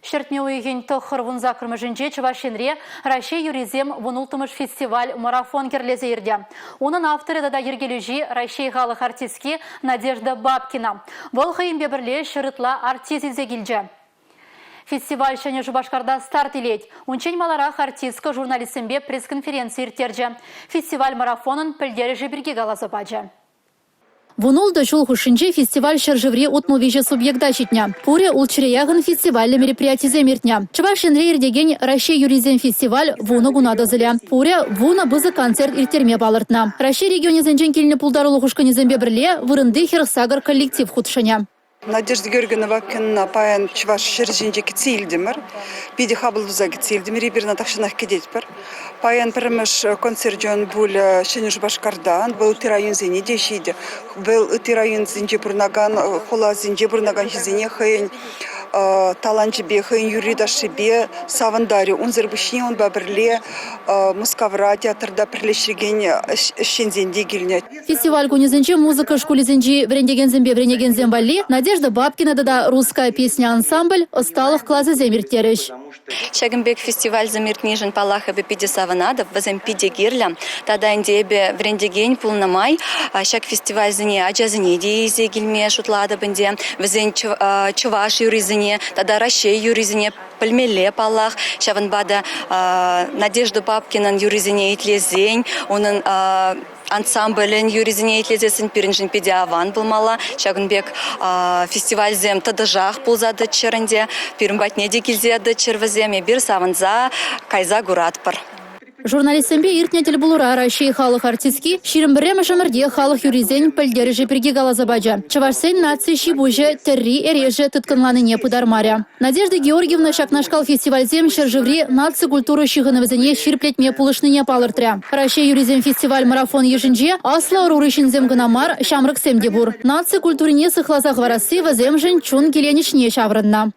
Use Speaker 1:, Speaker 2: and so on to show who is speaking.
Speaker 1: Ҫӗртме уйӑхӗн тӑххӑр вунсаккӑрмӗшӗнче Чӑваш Енре Раҫҫей юррисем вунулттӑмӗш фестиваль марафон кӗрлесе иртӗ. Унӑн авторӗ тата йӗркелӳҫи Раҫҫей халӑх артистки Надежда Бабкина. Вӑл хӑйӗнпе пӗрле ҫӗр ытла артист илсе килчӗ. Фестиваль Ҫӗнӗ Шупашкарта старт илет. Унччен маларах артистка журналистсемпе пресс-конференци ирттерчӗ. Фестиваль-марафонӑн пӗлтерӗшӗ пирки каласа пачӗ. Вунултӑ ҫул хушшинче фестиваль ҫӗршыври 63 субъекта ҫитнӗ. Пурӗ ултҫӗре яхӑн фестивальлӗ мероприятисем иртнӗ. Чӑваш Енре иртекен Раҫҫей юррисен фестиваль вунӑ куна тӑсӑлӗ. Пурӗ вунӑ пысӑк концерт ирттерме палӑртнӑ. Раҫҫей регионӗсенчен килнӗ пултарулӑх ушкӑнӗсемпе пӗрле вырӑнти 48 коллектив хутшӑнӗ.
Speaker 2: Надежда Георгиевна Бабкинӑна паян чӑваш ҫӗрӗ ҫинче кӗтсе илтӗмӗр. Питӗ хапӑл туса кӗтсе илтӗмӗр. Эпир ӑна тахҫанах кӗтетпӗр. Паян пӗрремӗш концерчӗ ун пулӗ Ҫӗнӗ Шупашкарта. Вӑл ытти районсене те ҫитӗ. Вӑл ытти районсенче пурӑнакан, хуласенче пурӑнакан ҫынсене хӑйӗн таланчӗпе, хӑйӗн юрри-ташшипе савӑнтарӗ. Унсӑр пуҫне унпа пӗрле Мускавра театрта пӗрлешекен ӗҫченсем те килнӗ.
Speaker 1: Фестиваль кунӗсенче музыка шкулӗсенчи вӗрентекенсемпе вӗренекенсем валли Надежда Бабкина тата «Русская песня» ансамбль ӑсталӑх класӗсем ирттерӗҫ.
Speaker 3: Ҫакӑн пек фестивальсем иртнишӗн, паллах, эпӗ питӗ савӑнатӑп, вӗсем питӗ кирлӗ. Тата ӗнтӗ эпӗ вӗрентекен пулнӑ май ҫак фестивальсене ачасене те илсе килме шутлатӑп ӗнтӗ. Вӗсен чӑваш юррисене тата Раҫҫей юррисене пӗлмелле, паллах. Ҫавӑнпа та Надежда Бабкинӑн юррисене итлесен, унӑн ансамблӗн юррисене итлесессӗн пирӗншӗн питӗ аван пулмалла. Ҫакӑн пек фестивальсем тӑтӑшах пулса тӑччӑр ӗнтӗ, пирӗн патне те килсе тӑччӑр вӗсем, эпир савӑнса кайса куратпӑр.
Speaker 1: Журналистсемпе иртнӗ тӗлпулура Раҫҫей халӑх артистки 21-мӗш ӗмӗрте халӑх юррисен пӗлтерӗшӗ пирки каласа пачӗ. Чӑвашсен наци ҫи-пуҫӗ, тӗрри-эрешӗ тыткӑнланине пытармарӗ. Надежда Георгиевна ҫакнашкал фестивальсем ҫӗршыври наци культура ҫыхӑнӑвӗсене ҫирӗплетме пулӑшнине палӑртрӗ. Раҫҫей юррисен фестиваль-марафон йышӗнче аслӑ ӑрури ҫынсем кӑна мар, ҫамрӑксем те пур. Наци культурине сыхласа хӑварасси вӗсемшӗн чун киленӗҫне ҫаврӑннӑ.